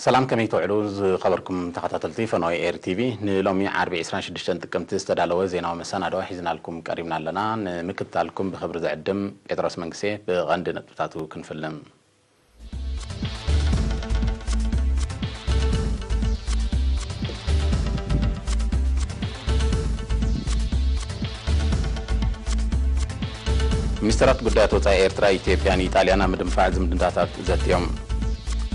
ሰላም፣ ከመይ ትውዕሉ ዝኸበርኩም ተኸታተልቲ ፈነወ ኤር ቲቪ? ንሎሚ ዓርቢ ዕስራን ሽዱሽተን ጥቅምቲ ዝተዳለወ ዜናዊ መሰናድኦ ሒዝናልኩም ቀሪብና ኣለና። ንምክትታልኩም ብኽብሪ ዝዕድም ጴጥሮስ መንግስቴ። ብቐንዲ ነጥብታቱ ክንፍልም። ሚኒስተራት ጉዳያት ወጻኢ ኤርትራ፣ ኢትዮጵያን ኢጣልያን ኣብ ምድንፋዕ ዝምድናታት ዘትዮም።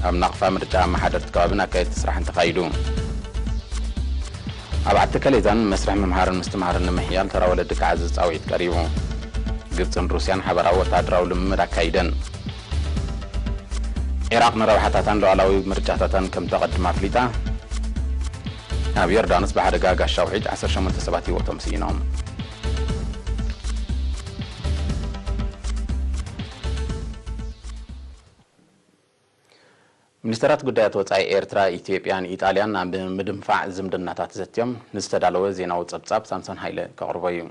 ኣብ ናቕፋ ምርጫ ኣመሓደርቲ ከባብን ኣካየድቲ ስራሕን ተኻይዱ። ኣብ ዓዲ ከሌዛን መስርሕ ምምሃርን ምስትምሃርን ንምሕያል ተራ ወለዲ ክዓዝዝ ጻውዒት ቀሪቡ። ግብጽን ሩስያን ሓበራዊ ወተሃደራዊ ልምምድ ኣካይደን። ዒራቕ ንረብሓታታን ሉዓላዊ ምርጫታታን ከም ተቐድም ኣፍሊጣ። ኣብ ዮርዳኖስ ብሓደጋ ጋሻ ውሒጅ ዓሰርተ ሸሞንተ ሰባት ህይወቶም ስኢኖም። ሚኒስተራት ጉዳያት ወጻኢ ኤርትራ፣ ኢትዮጵያን ኢጣልያን ኣብ ምድንፋዕ ዝምድናታት ዘትዮም። ንዝተዳለወ ዜናዊ ጸብጻብ ሳምሶን ሃይለ ከቕርቦ እዩ።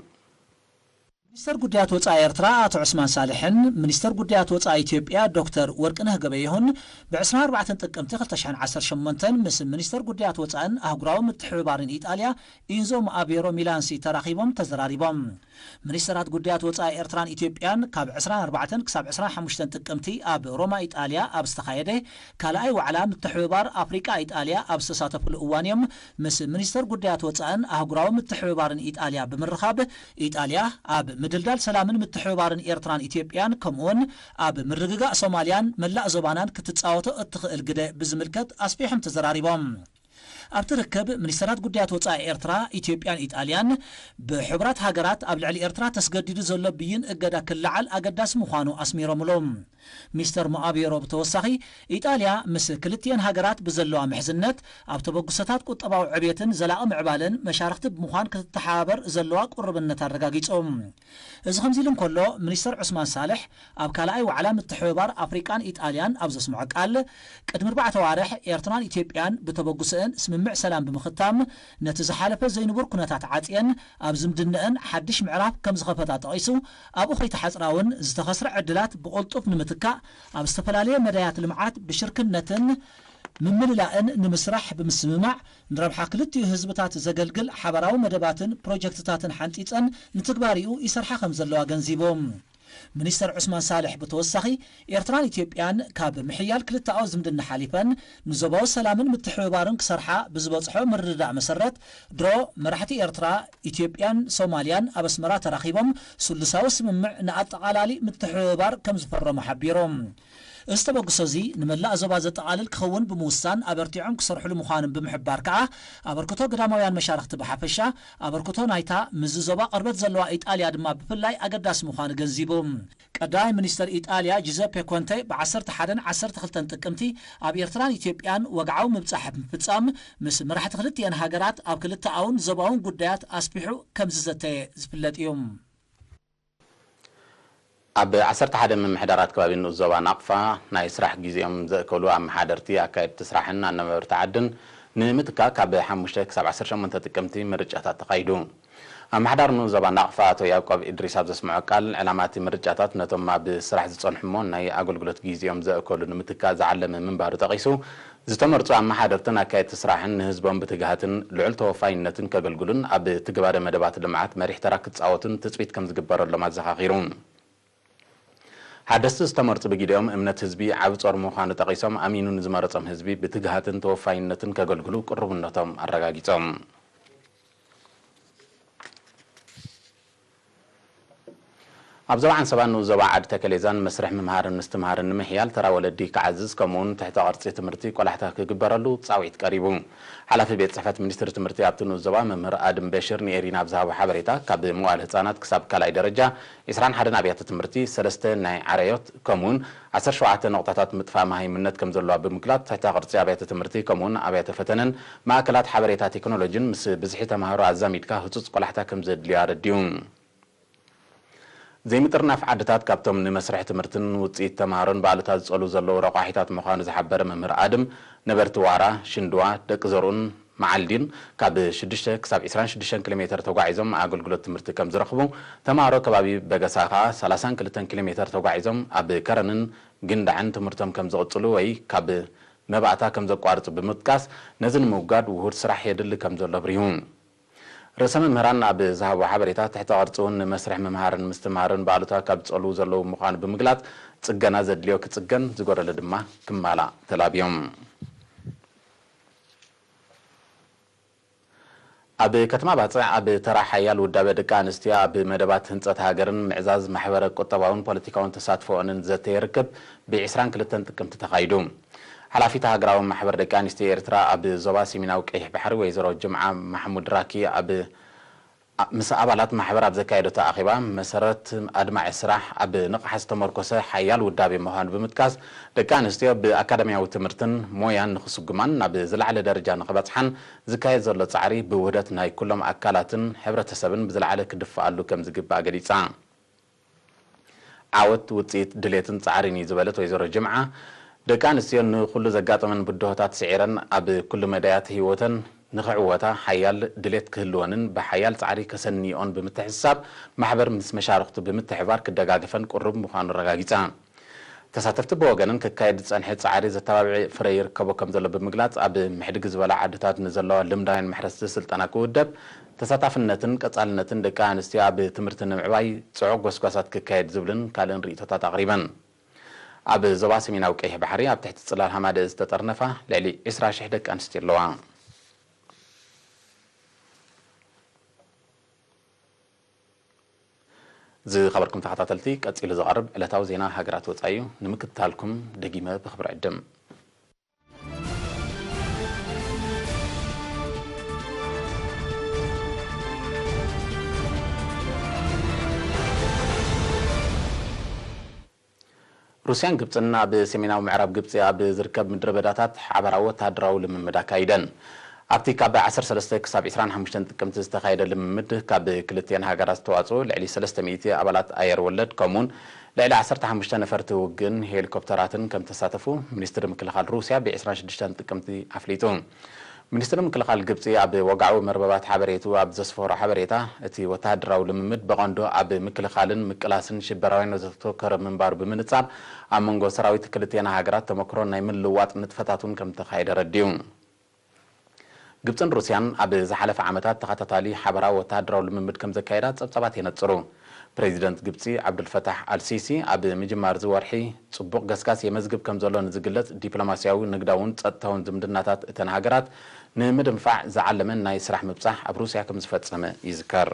ሚኒስተር ጉዳያት ወጻኢ ኤርትራ ኣቶ ዑስማን ሳልሕን ሚኒስተር ጉዳያት ወጻኢ ኢትዮጵያ ዶክተር ወርቅነህ ገበየሁን ብ ዕስራን ኣርባዕተን ጥቅምቲ ክልተ ሽሕን ዓሰርተ ሸሞንተን ምስ ሚኒስተር ጉዳያት ወጻእን ኣህጉራዊ ምትሕብባርን ኢጣልያ ኢንዞ ማኣቬሮ ሚላንሲ ተራኺቦም ተዘራሪቦም። ሚኒስተራት ጉዳያት ወጻኢ ኤርትራን ኢትዮጵያን ካብ ዕስራን ኣርባዕተን ክሳብ ዕስራን ሓሙሽተን ጥቅምቲ ኣብ ሮማ ኢጣልያ ኣብ ዝተኻየደ ካልኣይ ዋዕላ ምትሕብባር ኣፍሪቃ ኢጣልያ ኣብ ዝተሳተፍሉ እዋን እዮም ምስ ሚኒስተር ጉዳያት ወጻእን ኣህጉራዊ ምትሕብባርን ኢጣልያ ብምርኻብ ኢጣልያ ኣብ ምድልዳል ሰላምን ምትሕብባርን ኤርትራን ኢትዮጵያን ከምኡውን ኣብ ምርግጋእ ሶማልያን መላእ ዞባናን ክትጻወቶ እትኽእል ግደ ብዝምልከት ኣስፊሖም ተዘራሪቦም። ኣብቲ ርክብ ሚኒስተራት ጉዳያት ወጻኢ ኤርትራ፣ ኢትዮጵያን ኢጣልያን ብሕቡራት ሃገራት ኣብ ልዕሊ ኤርትራ ተስገዲዱ ዘሎ ብይን እገዳ ክለዓል ኣገዳሲ ምዃኑ ኣስሚሮምሉ። ሚስተር ሞኣቢሮ ብተወሳኺ ኢጣልያ ምስ ክልቲኤን ሃገራት ብዘለዋ ምሕዝነት ኣብ ተበግሶታት ቁጠባዊ ዕብየትን ዘላቒ ምዕባለን መሻርኽቲ ብምዃን ክትተሓባበር ዘለዋ ቁርብነት ኣረጋጊጹ። እዚ ከምዚ ኢሉ እንከሎ፣ ሚኒስተር ዑስማን ሳልሕ ኣብ ካልኣይ ዋዕላ ምትሕብባር ኣፍሪቃን ኢጣልያን ኣብ ዘስምዖ ቃል፣ ቅድሚ ኣርባዕተ ኣዋርሕ ኤርትራን ኢትዮጵያን ብተበግሶአን ስምምዕ ሰላም ብምኽታም፣ ነቲ ዝሓለፈ ዘይንቡር ኩነታት ዓጽየን ኣብ ዝምድነአን ሓድሽ ምዕራፍ ከም ዝኸፈታ ጠቒሱ፣ ኣብኡ ከይተሓጽራ እውን ዝተኸስረ ዕድላት ብቕልጡፍ ንምትካእ ኣብ ዝተፈላለየ መዳያት ልምዓት ብሽርክነትን ምምልላእን ንምስራሕ ብምስምማዕ፣ ንረብሓ ክልቲኡ ህዝብታት ዘገልግል ሓባራዊ መደባትን ፕሮጀክትታትን ሓንጺጸን ንትግባሪኡ ይሰርሓ ከም ዘለዋ ኣገንዚቡ። ሚኒስተር ዑስማን ሳልሕ ብተወሳኺ፣ ኤርትራን ኢትዮጵያን ካብ ምሕያል ክልተኣዊ ዝምድና ሓሊፈን ንዞባዊ ሰላምን ምትሕብባርን ክሰርሓ ብዝበጽሖ ምርድዳእ መሰረት፣ ድሮ መራሕቲ ኤርትራ፣ ኢትዮጵያን ሶማልያን ኣብ ኣስመራ ተራኺቦም ስሉሳዊ ስምምዕ ንኣጠቓላሊ ምትሕብባር ከም ዝፈረሙ ሓቢሩ። እዚ ተበግሶ እዚ ንመላእ ዞባ ዘጠቓልል ክኸውን ብምውሳን ኣበርቲዖም ክሰርሕሉ ምዃኖም ብምሕባር ከኣ፣ ኣበርክቶ ግዳማውያን መሻርኽቲ ብሓፈሻ፣ ኣበርክቶ ናይታ ምስዚ ዞባ ቅርበት ዘለዋ ኢጣልያ ድማ ብፍላይ ኣገዳሲ ምዃኑ ገንዚቡ። ቀዳማይ ሚኒስተር ኢጣልያ ጁዘፔ ኮንተ ብ ዓሰርተ ሓደን ዓሰርተ ክልተን ጥቅምቲ ኣብ ኤርትራን ኢትዮጵያን ወግዓዊ ምብጻሕ ብምፍጻም፣ ምስ መራሕቲ ክልቲኤን ሃገራት ኣብ ክልተኣውን ዞባውን ጉዳያት ኣስፊሑ ከም ዝዘተየ ዝፍለጥ እዩ። ኣብ ዓሰርተ ሓደ ምምሕዳራት ከባቢ ንኡስ ዞባ ናቕፋ ናይ ስራሕ ግዜኦም ዘእከሉ ኣመሓደርቲ፣ ኣካየድቲ ስራሕን ኣነባበርቲ ዓድን ንምትካእ ካብ ሓሙሽተ ክሳብ ዓሰርተ ሸሞንተ ጥቅምቲ ምርጫታት ተኻይዱ። ኣመሓዳሪ ንኡስ ዞባ ናቕፋ ኣቶ ያዕቆብ ኢድሪስ ኣብ ዘስምዖ ቃል፣ ዕላማ እቲ ምርጫታት ነቶም ኣብ ስራሕ ዝጸንሑ እሞ ናይ ኣገልግሎት ግዜኦም ዘእከሉ ንምትካእ ዝዓለመ ምንባሩ ጠቒሱ፣ ዝተመርጹ ኣመሓደርትን ኣካየድቲ ስራሕን ንህዝቦም ብትግሃትን ልዑል ተወፋይነትን ከገልግሉን ኣብ ትግባረ መደባት ልምዓት መሪሕ ተራ ክጻወቱን ትጽቢት ከም ዝግበረሎም ኣዘኻኺሩ። ሓደስቲ ዝተመርጹ ብግዲኦም እምነት ህዝቢ ዓቢ ጾር ምዃኑ ጠቒሶም፣ ኣሚኑ ንዝመረጾም ህዝቢ ብትግሃትን ተወፋይነትን ከገልግሉ ቅሩብነቶም ኣረጋጊጾም። ኣብ ዞባ ዓንሰባን ንኡስ ዞባ ዓዲ ተከሌዛን መስርሕ ምምሃርን ምስትምሃርን ንምሕያል ተራ ወለዲ ክዓዝዝ፣ ከምኡውን ትሕተ ቅርጺ ትምህርቲ ቆላሕታ ክግበረሉ ጻውዒት ቀሪቡ። ሓላፊ ቤት ጽሕፈት ሚኒስትሪ ትምህርቲ ኣብቲ ንኡስ ዞባ መምህር ኣድም በሽር ንኤሪና ኣብ ዝሃቦ ሓበሬታ፣ ካብ መዋእለ ህጻናት ክሳብ ካልኣይ ደረጃ ዕስራን ሓደን ኣብያተ ትምህርቲ፣ ሰለስተ ናይ ዓረዮት፣ ከምኡውን ዓሰርተ ሸውዓተ ነቑጣታት ምጥፋእ መሃይምነት ከም ዘለዋ ብምግላጽ፣ ትሕተ ቅርጺ ኣብያተ ትምህርቲ ከምኡውን ኣብያተ ፈተነን ማእከላት ሓበሬታ ቴክኖሎጂን ምስ ብዝሒ ተማሃሮ ኣዛሚድካ ህጹጽ ቆላሕታ ከም ዘድልዮ ኣረዲኡ። ዘይምጥርናፍ ዓድታት ካብቶም ንመስርሕ ትምህርትን ውጽኢት ተማሃሮን ብኣሉታ ዝጸሉ ዘለዉ ረቋሒታት ምዃኑ ዝሓበረ መምህር ኣድም፣ ነበርቲ ዋራ፣ ሽንድዋ፣ ደቂ ዘርኡን መዓልዲን ካብ ሽዱሽተ ክሳብ ዕስራን ሽዱሽተን ኪሎ ሜተር ተጓዒዞም ኣገልግሎት ትምህርቲ ከም ዝረኽቡ፣ ተማሃሮ ከባቢ በገሳ ከኣ ሰላሳን ክልተን ኪሎ ሜተር ተጓዒዞም ኣብ ከረንን ግንዳዕን ትምህርቶም ከም ዝቕጽሉ ወይ ካብ መባእታ ከም ዘቋርጹ ብምጥቃስ፣ ነዚ ንምውጋድ ውሁድ ስራሕ የድሊ ከም ዘሎ ኣብሪሁ። ርእሰ መምህራን ኣብ ዝሃቦ ሓበሬታ፣ ትሕተ ቅርጺ እውን ንመስርሕ ምምሃርን ምስትምሃርን ብኣሉታ ካብ ዝጸልዉ ዘለዉ ምዃኑ ብምግላጽ፣ ጽገና ዘድልዮ ክጽገን፣ ዝጎደለ ድማ ክማላእ ተላብዮም። ኣብ ከተማ ባጽዕ ኣብ ተራ ሓያል ውዳበ ደቂ ኣንስትዮ ኣብ መደባት ህንጸት ሃገርን ምዕዛዝ ማሕበረ ቁጠባውን ፖለቲካውን ተሳትፎኦንን ዘተ ይርክብ ብ22 ጥቅምቲ ተኻይዱ። ሓላፊት ሃገራዊ ማሕበር ደቂ ኣንስትዮ ኤርትራ ኣብ ዞባ ሰሜናዊ ቀይሕ ባሕሪ ወይዘሮ ጅምዓ ማሕሙድ ራኪ ኣብ ምስ ኣባላት ማሕበር ኣብ ዘካየደቶ ኣኼባ፣ መሰረት ኣድማዒ ስራሕ ኣብ ንቕሓት ዝተመርኮሰ ሓያል ውዳቤ ምዃኑ ብምጥቃስ፣ ደቂ ኣንስትዮ ብኣካዳሚያዊ ትምህርትን ሞያን ንኽስጉማን ናብ ዝለዓለ ደረጃ ንኽበጽሓን ዝካየድ ዘሎ ጻዕሪ ብውህደት ናይ ኩሎም ኣካላትን ሕብረተሰብን ብዝለዓለ ክድፍኣሉ ከም ዝግባእ ገሊጻ። ዓወት ውጽኢት ድሌትን ጻዕሪን እዩ ዝበለት ወይዘሮ ጅምዓ፣ ደቂ ኣንስትዮ ንኹሉ ዘጋጠመን ብድሆታት ስዒረን ኣብ ኩሉ መዳያት ህይወተን ንኽዕወታ ሓያል ድሌት ክህልወንን ብሓያል ጻዕሪ ከሰንይኦን ብምትሕስሳብ፣ ማሕበር ምስ መሻርኽቱ ብምትሕባር ክደጋግፈን ቅሩብ ምዃኑ ኣረጋጊጻ። ተሳተፍቲ ብወገነን ክካየድ ዝጸንሐ ጻዕሪ ዘተባብዕ ፍረ ይርከቦ ከም ዘሎ ብምግላጽ፣ ኣብ ምሕድግ ዝበላ ዓድታት ንዘለዋ ልምዳውያን መሕረስቲ ስልጠና ክውደብ፣ ተሳታፍነትን ቀጻልነትን ደቂ ኣንስትዮ ኣብ ትምህርቲ ንምዕባይ ጽዑቕ ጎስጓሳት ክካየድ ዝብልን ካልእን ርእይቶታት ኣቕሪበን። ኣብ ዞባ ሰሜናዊ ቀይሕ ባሕሪ ኣብ ትሕቲ ጽላል ሃማደእ ዝተጠርነፋ ልዕሊ ዕስራ ሽሕ ደቂ ኣንስትዮ ኣለዋ። ዝኸበርኩም ተኸታተልቲ፣ ቀጺሉ ዝቐርብ ዕለታዊ ዜና ሃገራት ወጻኢ እዩ። ንምክትታልኩም ደጊመ ብኽብሪ ዕድም። ሩስያን ግብጽን ኣብ ሰሜናዊ ምዕራብ ግብጺ ኣብ ዝርከብ ምድረ በዳታት ሓባራዊ ወተሃደራዊ ልምምድ ኣካይደን። ኣብቲ ካብ ዓሰርተ ሰለስተ ክሳብ ዕስራን ሓሙሽተን ጥቅምቲ ዝተኻየደ ልምምድ፣ ካብ ክልቲአን ሃገራት ዝተዋጽኡ ልዕሊ ሰለስተ ሚእቲ ኣባላት ኣየር ወለድ፣ ከምኡውን ልዕሊ ዓሰርተ ሓሙሽተ ነፈርቲ ውግእን ሄሊኮፕተራትን ከም ተሳተፉ ሚኒስትሪ ምክልኻል ሩስያ ብ ዕስራን ሽዱሽተን ጥቅምቲ ኣፍሊጡ። ሚኒስትሪ ምክልኻል ግብጺ ኣብ ወግዓዊ መርበባት ሓበሬቱ ኣብ ዘስፈሮ ሓበሬታ፣ እቲ ወተሃደራዊ ልምምድ ብቐንዱ ኣብ ምክልኻልን ምቅላስን ሽበራውያን ዘተኮረ ምንባሩ ብምንጻር፣ ኣብ መንጎ ሰራዊት ክልቲአን ሃገራት ተመክሮ ናይ ምልውዋጥ ንጥፈታት እውን ከም ተኻየደ ረዲኡ። ግብጽን ሩስያን ኣብ ዝሓለፈ ዓመታት ተኸታታሊ ሓበራዊ ወተሃደራዊ ልምምድ ከም ዘካየዳ ጸብጻባት የነጽሩ። ፕሬዚደንት ግብጺ ዓብዱልፈታሕ ኣልሲሲ፣ ኣብ ምጅማር እዚ ወርሒ ጽቡቕ ገስጋስ የመዝግብ ከም ዘሎ ንዝግለጽ ዲፕሎማስያዊ፣ ንግዳውን ጸጥታውን ዝምድናታት እተን ሃገራት ንምድንፋዕ ዝዓለመ ናይ ስራሕ ምብጻሕ ኣብ ሩስያ ከም ዝፈጸመ ይዝከር።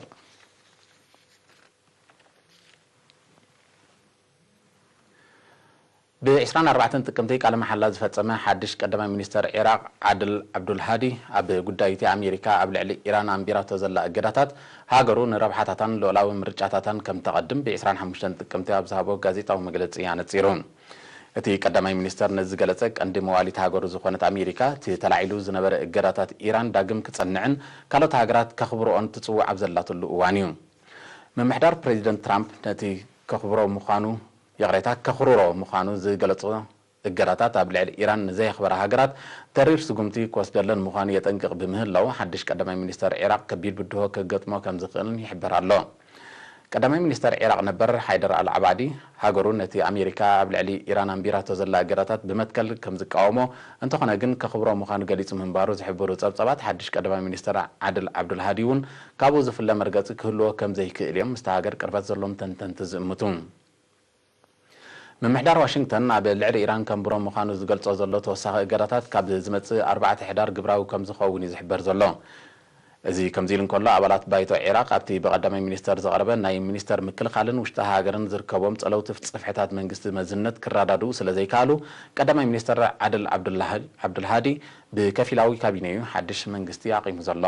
ብ ዕስራን ኣርባዕተን ጥቅምቲ ቃለ መሓላ ዝፈጸመ ሓድሽ ቀዳማይ ሚኒስተር ዒራቕ ዓድል ዓብዱልሃዲ፣ ኣብ ጉዳይ እቲ ኣሜሪካ ኣብ ልዕሊ ኢራን ኣንቢራቶ ዘላ እገዳታት፣ ሃገሩ ንረብሓታታን ልኡላዊ ምርጫታታን ከም ተቐድም ብ ዕስራን ሓሙሽተን ጥቅምቲ ኣብ ዝሃቦ ጋዜጣዊ መግለጺ ኣነጺሩ። እቲ ቀዳማይ ሚኒስተር ነዚ ዝገለጸ፣ ቀንዲ መዋሊት ሃገሩ ዝኾነት ኣሜሪካ፣ እቲ ተላዒሉ ዝነበረ እገዳታት ኢራን ዳግም ክጸንዕን ካልኦት ሃገራት ከኽብርኦን ትጽውዕ ኣብ ዘላትሉ እዋን እዩ። ምምሕዳር ፕሬዚደንት ትራምፕ ነቲ ከኽብሮ ምዃኑ፣ ይቕሬታ፣ ከኽርሮ ምዃኑ ዝገለጾ እገዳታት ኣብ ልዕሊ ኢራን ንዘየኽበራ ሃገራት ተሪር ስጉምቲ ክወስደለን ምዃኑ የጠንቅቕ ብምህላው፣ ሓድሽ ቀዳማይ ሚኒስተር ዒራቕ ከቢድ ብድሆ ከገጥሞ ከም ዝኽእልን ይሕበር ኣሎ። ቀዳማይ ሚኒስተር ዒራቕ ነበር ሓይደር ኣልዓባዲ፣ ሃገሩ ነቲ ኣሜሪካ ኣብ ልዕሊ ኢራን ኣንቢራቶ ዘላ እገዳታት ብመትከል ከም ዝቃወሞ፣ እንተኾነ ግን ከኽብሮ ምዃኑ ገሊጹ ምንባሩ ዝሕብሩ ጸብጻባት፣ ሓድሽ ቀዳማይ ሚኒስተር ዓድል ዓብዱልሃዲ እውን ካብኡ ዝፍለ መርገጺ ክህልዎ ከም ዘይክእል እዮም ምስታ ሃገር ቅርበት ዘሎም ተንተንቲ ዝእምቱ። ምምሕዳር ዋሽንግተን ኣብ ልዕሊ ኢራን ከንብሮ ምዃኑ ዝገልጾ ዘሎ ተወሳኺ እገዳታት ካብ ዝመጽእ ኣርባዕተ ሕዳር ግብራዊ ከም ዝኸውን እዩ ዝሕበር ዘሎ። እዚ ከምዚ ኢሉ እንከሎ፣ ኣባላት ባይቶ ዒራቕ ኣብቲ ብቐዳማይ ሚኒስተር ዝቐረበ ናይ ሚኒስተር ምክልኻልን ውሽጢ ሃገርን ዝርከቦም ጸለውቲ ጽፍሕታት መንግስቲ መዝነት ክረዳድኡ ስለ ዘይከኣሉ፣ ቀዳማይ ሚኒስተር ዓድል ዓብዱላህ-፣ ዓብዱልሃዲ ብከፊላዊ ካቢነ እዩ ሓድሽ መንግስቲ ኣቒሙ ዘሎ።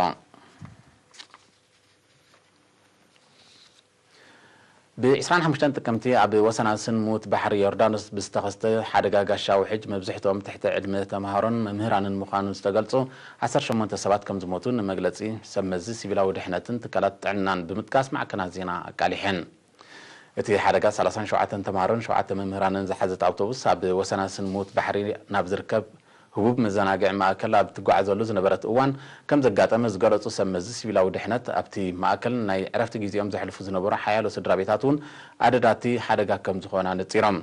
ብ ዕስራን ሓሙሽተን ጥቅምቲ ኣብ ወሰናስን ሙት ባሕሪ ዮርዳኖስ ብዝተኸስተ ሓደጋ ጋሻ ውሕጅ መብዝሕትኦም ትሕቲ ዕድመ ተምሃሮን መምህራንን ምዃኑ ዝተገልጹ ዓሰርተ ሸሞንተ ሰባት ከም ዝሞቱ ንመግለጺ ሰብ መዚ ሲቪላዊ ድሕነትን ትካላት ጥዕናን ብምጥቃስ ማዕከናት ዜና ኣቃሊሐን። እቲ ሓደጋ ሰላሳን ሸውዓተን ተምሃሮን ሸውዓተ መምህራንን ዝሓዘት ኣውቶቡስ ኣብ ወሰናስን ሙት ባሕሪ ናብ ዝርከብ ህቡብ መዘናግዒ ማእከል ኣብ ትጓዓዘሉ ዝነበረት እዋን ከም ዘጋጠመ ዝገለጹ ሰብ መዚ ሲቪላዊ ድሕነት፣ ኣብቲ ማእከል ናይ ዕረፍቲ ግዜኦም ዘሕልፉ ዝነበሩ ሓያሎ ስድራ ቤታት እውን ኣደዳ እቲ ሓደጋ ከም ዝኾና ነጺሮም።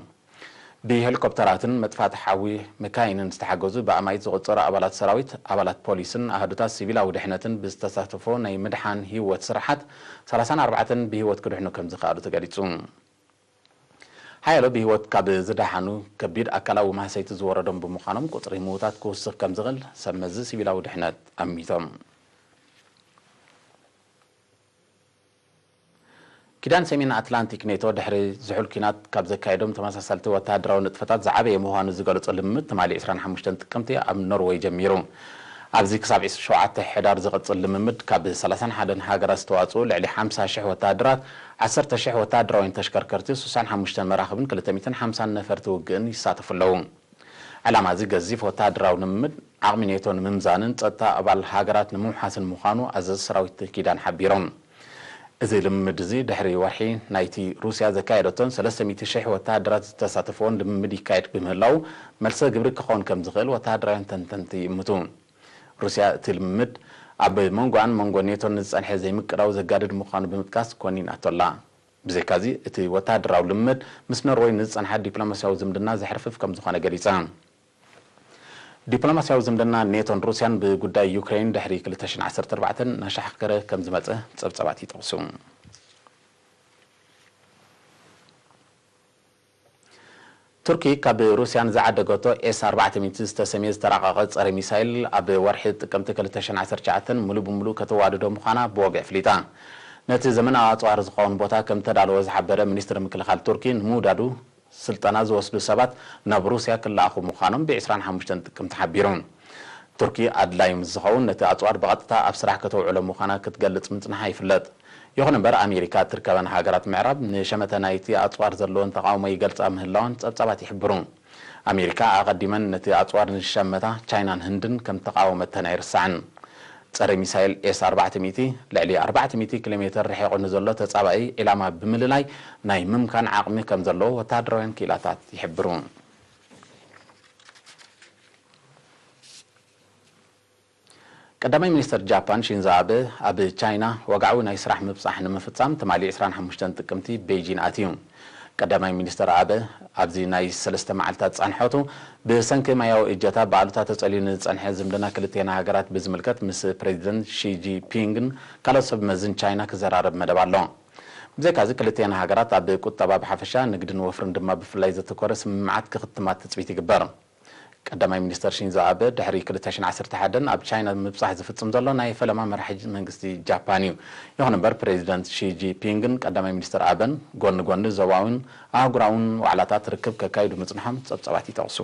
ብሄሊኮፕተራትን መጥፋእቲ ሓዊ መካይንን ዝተሓገዙ ብኣማኢት ዝቑጸሩ ኣባላት ሰራዊት፣ ኣባላት ፖሊስን ኣሃዱታት ሲቪላዊ ድሕነትን ብዝተሳተፎ ናይ ምድሓን ህይወት ስራሓት፣ ሰላሳን ኣርባዕተን ብህይወት ክድሕኑ ከም ዝኸኣሉ ተገሊጹ። ሓያሎ ብህይወት ካብ ዝደሓኑ፣ ከቢድ ኣካላዊ ማህሰይቲ ዝወረዶም ብምዃኖም፣ ቁጽሪ ምዉታት ክውስኽ ከም ዝኽእል ሰብ መዚ ሲቪላዊ ድሕነት ኣሚቶም። ኪዳን ሰሜን ኣትላንቲክ ኔቶ ድሕሪ ዝሑል ኲናት ካብ ዘካየዶም ተመሳሰልቲ ወተሃደራዊ ንጥፈታት ዝዓበየ ምዃኑ ዝገለጾ ልምምድ ትማሊ ዕስራን ሓሙሽተን ጥቅምቲ ኣብ ኖርወይ ጀሚሩ። ኣብዚ ክሳብ ዕስራን ሸውዓተን ሕዳር ዝቕጽል ልምምድ ካብ ሰላሳን ሓደን ሃገራት ዝተዋጽኡ ልዕሊ ሓምሳ ሽሕ ወተሃደራት፣ ዓሰርተ ሽሕ ወተሃደራውያን ተሽከርከርቲ፣ ስሳን ሓሙሽተን መራኽብን ክልተ ሚእትን ሓምሳን ነፈርቲ ውግእን ይሳተፉ ኣለዉ። ዕላማ እዚ ገዚፍ ወተሃደራዊ ልምምድ ዓቕሚ ኔቶ ንምምዛንን ጸጥታ ኣባል ሃገራት ንምውሓስን ምዃኑ ኣዘዚ ሰራዊት ኪዳን ሓቢሮም። እዚ ልምምድ እዚ ድሕሪ ወርሒ ናይቲ ሩስያ ዘካየደቶን ሰለስተ ሚእቲ ሽሕ ወተሃደራት ዝተሳተፍዎን ልምምድ ይካየድ ብምህላዉ፣ መልሰ ግብሪ ክኸውን ከም ዝኽእል ወተሃደራውያን ተንተንቲ ይእምቱ። ሩስያ እቲ ልምምድ ኣብ መንጎኣን መንጎ ኔቶን ንዝጸንሐ ዘይምቅዳው ዘጋድድ ምዃኑ ብምጥቃስ ኮኒናቶ ኣላ። ብዘይካዚ፣ እቲ ወተሃደራዊ ልምምድ ምስ ኖርወይ ንዝጸንሓ ዲፕሎማስያዊ ዝምድና ዘሕርፍፍ ከም ዝኾነ ገሊጻ። ዲፕሎማስያዊ ዝምድና ኔቶን ሩስያን ብጉዳይ ዩክሬን ድሕሪ ክልተ ሽሕን ዓሰርተ ኣርባዕተን እናሻሕከረ ከም ዝመጸ ጸብጻባት ይጠቕሱ። ቱርኪ ካብ ሩስያ ንዝዓደገቶ ኤስ ኣርባዕተ ሚእቲ ዝተሰምየ ዝተራቐቐ ጸረ ሚሳይል ኣብ ወርሒ ጥቅምቲ ክልተ ሽሕን ዓሰርተ ትሽዓተን ሙሉ ብምሉእ ከተዋድዶ ምዃና ብወግዒ ኣፍሊጣ። ነቲ ዘመናዊ ኣጽዋር ዝኸውን ቦታ ከም ተዳለወ ዝሓበረ ሚኒስትሪ ምክልኻል ቱርኪ፣ ንምውዳዱ ስልጠና ዝወስዱ ሰባት ናብ ሩስያ ክለኣኹ ምዃኖም ብ ዕስራን ሓሙሽተን ጥቅምቲ ሓቢሩ። ቱርኪ ኣድላዪ ምስ ዝኸውን ነቲ ኣጽዋር ብቐጥታ ኣብ ስራሕ ከተውዕሎ ምዃና ክትገልጽ ምጽንሓ ይፍለጥ። ይኹን እምበር፣ ኣሜሪካ እትርከበን ሃገራት ምዕራብ ንሸመተ ናይቲ ኣጽዋር ዘለወን ተቓውሞ ይገልጻ ምህላወን ጸብጻባት ይሕብሩ። ኣሜሪካ ኣቐዲመን ነቲ ኣጽዋር ንዝሸመታ ቻይናን ህንድን ከም ተቓወመተን ኣይርሳዕን። ጸረ ሚሳይል ኤስ ኣርባዕተ ሚእቲ ልዕሊ ኣርባዕተ ሚእቲ ኪሎ ሜተር ርሒቑ ንዘሎ ተጻባኢ ዒላማ ብምልላይ ናይ ምምካን ዓቕሚ ከም ዘለዎ ወተሃደራውያን ክኢላታት ይሕብሩ። ቀዳማይ ሚኒስተር ጃፓን ሺንዞ ኣበ ኣብ ቻይና ወግዓዊ ናይ ስራሕ ምብጻሕ ንምፍጻም ትማሊ ዕስራን ሓሙሽተን ጥቅምቲ ቤይጂን ኣትዩ። ቀዳማይ ሚኒስተር ኣበ ኣብዚ ናይ ሰለስተ መዓልታት ጻንሖቱ፣ ብሰንኪ ማያዊ እጀታ ብኣሉታ ተጸልዩ ንዝጸንሐ ዝምድና ክልቴና ሃገራት ብዝምልከት ምስ ፕሬዚደንት ሺ ጂንፒንግን ካልኦት ሰብ መዝን ቻይና ክዘራረብ መደብ ኣሎ። ብዘይካዚ ክልቴና ሃገራት ኣብ ቁጠባ ብሓፈሻ፣ ንግድን ወፍርን ድማ ብፍላይ ዘተኮረ ስምምዓት ክኽትማ ትጽቢት ይግበር። ቀዳማይ ሚኒስተር ሺንዞ ኣበ ድሕሪ ክልተ ሽሕን ዓሰርተ ሓደን ኣብ ቻይና ምብጻሕ ዝፍጽም ዘሎ ናይ ፈለማ መራሒ መንግስቲ ጃፓን እዩ። ይኹን እምበር፣ ፕሬዚደንት ሺ ጂንፒንግን ቀዳማይ ሚኒስተር ኣበን ጎኒ ጎኒ ዞባውን ኣህጉራውን ዋዕላታት ርክብ ከካይዱ ምጽንሖም ጸብጻባት ይጠቕሱ።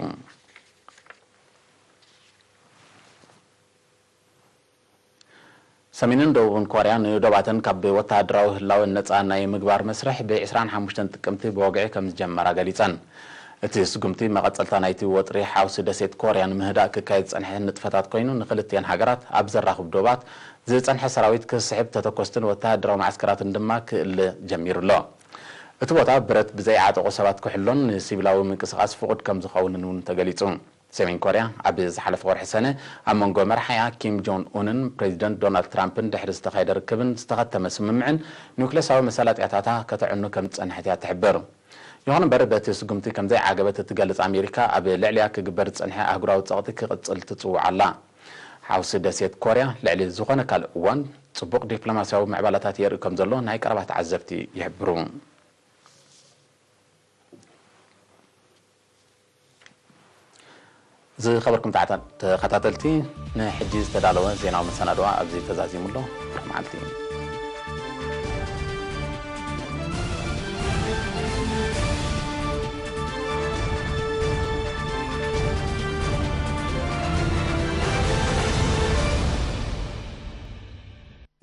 ሰሜንን ደቡብን ኮርያ ንዶባተን ካብ ወተሃደራዊ ህላወ ነጻ ናይ ምግባር መስርሕ ብ ዕስራን ሓሙሽተን ጥቅምቲ ብወግዒ ከም ዝጀመራ ገሊጸን። እቲ ስጉምቲ መቐጸልታ ናይቲ ወጥሪ ሓውሲ ደሴት ኮርያ ንምህዳእ ክካየድ ዝጸንሐ ንጥፈታት ኮይኑ፣ ንክልቲኣን ሃገራት ኣብ ዘራኽብ ዶባት ዝጸንሐ ሰራዊት ክስሕብ፣ ተተኮስትን ወተሃደራዊ መዓስከራትን ድማ ክእለ ጀሚሩ ኣሎ። እቲ ቦታ ብረት ብዘይዓጠቑ ሰባት ክሕሎን ንሲቪላዊ ምንቅስቓስ ፍቑድ ከም ዝኸውንን እውን ተገሊጹ። ሰሜን ኮርያ ኣብ ዝሓለፈ ወርሒ ሰነ ኣብ መንጎ መርሓያ ኪም ጆን ኡንን ፕሬዚደንት ዶናልድ ትራምፕን ድሕሪ ዝተኻየደ ርክብን ዝተኸተመ ስምምዕን ኒውክለሳዊ መሳለጥያታታ ከተዕኑ ከም ዝጸንሐት እያ ትሕብር። ይኹን እምበር፣ በቲ ስጉምቲ ከም ዘይዓገበት እትገልጽ ኣሜሪካ፣ ኣብ ልዕሊኣ ክግበር ዝጸንሐ ኣህጉራዊ ጸቕጢ ክቕጽል ትጽውዕ ኣላ። ሓውሲ ደሴት ኮርያ ልዕሊ ዝኾነ ካልእ እዋን ጽቡቕ ዲፕሎማስያዊ ምዕባላታት የርኢ ከም ዘሎ ናይ ቀረባ ተዓዘብቲ ይሕብሩ። ዝኸበርኩም ተዓታ-፣ ተኸታተልቲ፣ ንሕጂ ዝተዳለወ ዜናዊ መሰናድዋ ኣብዚ ተዛዚሙ ኣሎ። ብሩኽ መዓልቲ።